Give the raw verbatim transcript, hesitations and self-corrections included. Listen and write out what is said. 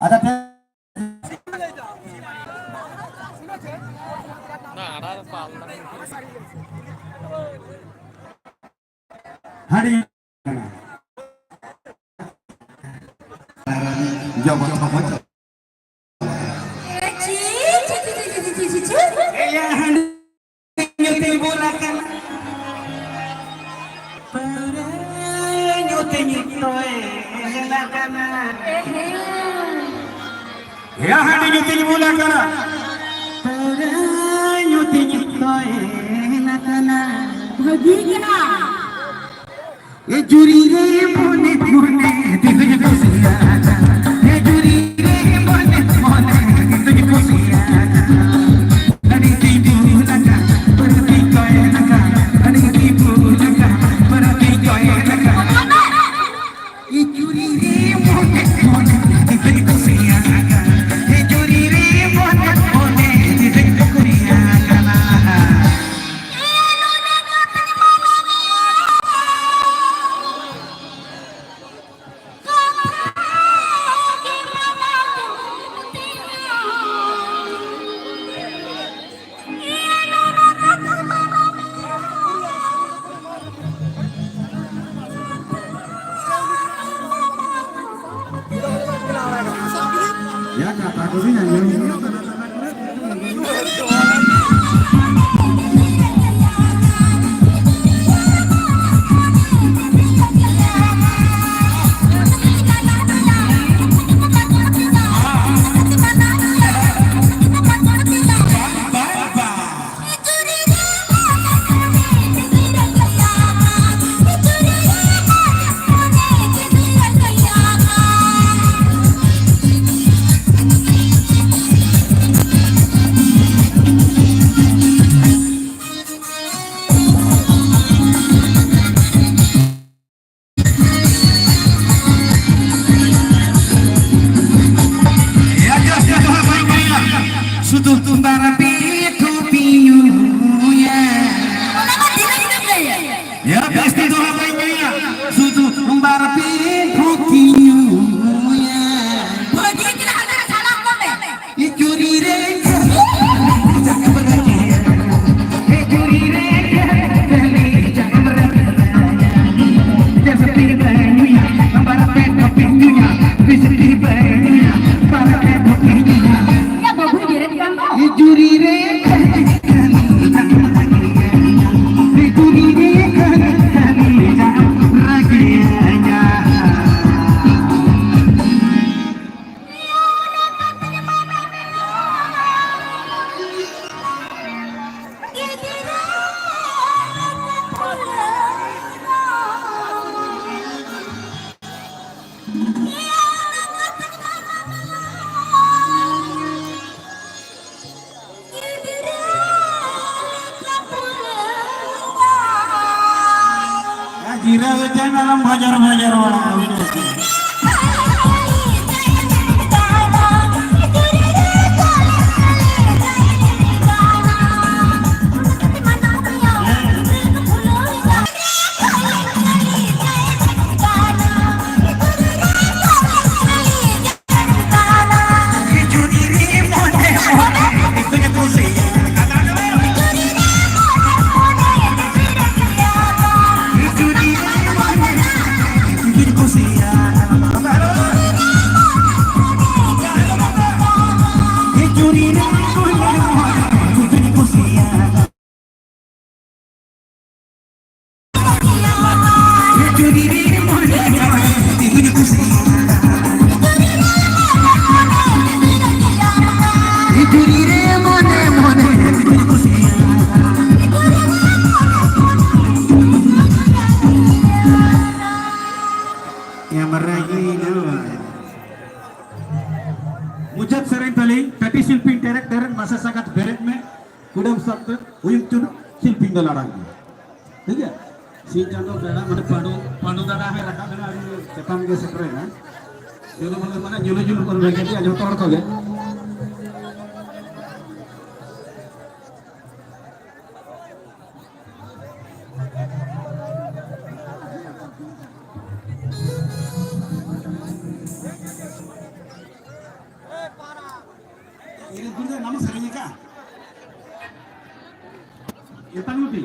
ᱟᱪᱪᱷᱟ, ᱴᱷᱤᱠ᱾ ᱦᱟᱺᱰᱤ ᱠᱟᱱᱟ᱾ ᱡᱚᱵᱚ ᱛᱷᱚᱵᱚ ᱡᱚᱵᱚ᱾ ᱮᱭᱟ ᱦᱟᱺᱰᱤ ᱧᱩ ᱛᱤᱧ ᱵᱩᱞ ᱟᱠᱟᱱᱟ᱾ ᱯᱟᱹᱣᱨᱟᱹ ᱧᱩ ᱛᱤᱧ ᱛᱚᱭᱮᱞ ᱟᱠᱟᱱᱟ᱾ ᱮᱭᱟ ᱦᱟᱺᱰᱤ ᱧᱩ ᱛᱤᱧ ᱵᱩᱞ ᱟᱠᱟᱱᱟ᱾ ᱯᱟᱹᱣᱨᱟᱹ ᱧᱩ ᱛᱤᱧ ᱛᱚᱭᱮᱞ ᱟᱠᱟᱱᱟ᱾ ᱵᱷᱟᱹᱜᱤ ᱜᱮ᱾ ᱮ ᱡᱩᱨᱤ ᱨᱮ ᱢᱚᱱᱮ ᱢᱚᱱᱮ ᱛᱮᱫᱚᱧ ᱠᱩᱥᱤᱭᱟᱜ ᱠᱟᱱᱟ᱾ ᱮ ᱡᱩᱨᱤ ᱨᱮ ᱢᱚᱱᱮ ᱢᱚᱱᱮ ᱛᱮᱫᱚᱧ ᱠᱩᱥᱤᱭᱟᱜ ᱠᱟᱱᱟ᱾ ᱟᱹᱰᱤ ᱛᱤᱸᱜᱩ ᱞᱟᱸᱜᱟ, ᱯᱟᱹᱨᱟᱹ ᱛᱤᱧ ᱠᱚᱭ ᱞᱟᱸᱜᱟ᱾ ᱟᱹᱰᱤ ᱛᱤᱸᱜᱩ ᱞᱟᱸᱜᱟ, ᱯᱟᱹᱨᱟᱹ ᱛᱤᱧ ᱠᱚᱭ ᱞᱟᱸᱜᱟ᱾ ᱮ ᱡᱩᱨᱤ ᱨᱮ ᱢᱚᱱᱮ ᱢᱚᱱᱮ ᱛᱮᱫᱚᱧ ᱠᱩᱥᱤᱭᱟᱜ ᱠᱟᱱᱟ᱾ ᱮ ᱡᱩᱨᱤ ᱨᱮ ᱢᱚᱱᱮ ᱢᱚᱱᱮ ᱛᱮᱫᱚᱧ ᱠᱩᱥᱤᱭᱟᱜ ᱠᱟᱱᱟ᱾ ᱭᱟ, ᱠᱟᱛᱷᱟ ᱠᱚᱫᱚᱧ ᱟᱸᱡᱚᱢ ᱜᱮᱭᱟ᱾ ᱵᱷᱟᱡᱟᱨ ᱵᱷᱟᱡᱟᱨ ᱵᱟᱲᱟ ᱦᱚᱪᱚ ᱠᱚᱣᱟ᱾ ᱮᱢ ᱨᱟᱹᱜᱤ ᱱᱚᱣᱟ᱾ ᱢᱩᱪᱟᱹᱫ ᱥᱮᱨᱮᱧ ᱛᱟᱹᱞᱤᱧ, ᱠᱟᱹᱴᱤᱡ ᱥᱤᱞᱯᱤᱧ ᱰᱟᱭᱨᱮᱠᱴᱚᱨ ᱢᱟᱥᱮ ᱥᱟᱸᱜᱟᱛ ᱵᱮᱨᱮᱫ ᱢᱮ, ᱠᱩᱰᱟᱹᱢ ᱥᱟᱵ ᱛᱮ ᱩᱭᱩᱝ ᱪᱩᱱᱩ ᱥᱤᱞᱯᱤᱧ ᱫᱚ ᱞᱟᱲᱟᱝ ᱜᱮ᱾ ᱴᱷᱤᱠ ᱜᱮᱭᱟ? ᱥᱤᱧ ᱪᱟᱸᱫᱚ ᱵᱮᱲᱟ ᱢᱟᱱᱮ ᱯᱟᱸᱰᱩ, ᱯᱟᱸᱰᱩ ᱫᱟᱫᱟ ᱦᱚᱸᱭ ᱨᱟᱠᱟᱵ ᱮᱱᱟ, ᱟᱹᱰᱤ ᱪᱮᱛᱟᱱ ᱜᱮ ᱥᱮᱴᱮᱨ ᱮᱱᱟ᱾ ᱪᱩᱱᱩ ᱢᱟᱱᱮ, ᱢᱟᱱᱮ ᱧᱩᱞᱩ ᱧᱩᱞᱩ ᱠᱚ ᱨᱮᱸᱜᱮᱡ ᱜᱮᱭᱟ ᱡᱚᱛᱚ ᱦᱚᱲ ᱠᱚᱜᱮ᱾ ᱤᱨᱟᱹᱞ ᱠᱩᱲᱤ ᱫᱚ ᱮᱱᱟᱝ ᱥᱮᱨᱮᱧ ᱟᱠᱟᱫ᱾ ᱮᱛᱟᱝ ᱞᱩᱴᱤ᱾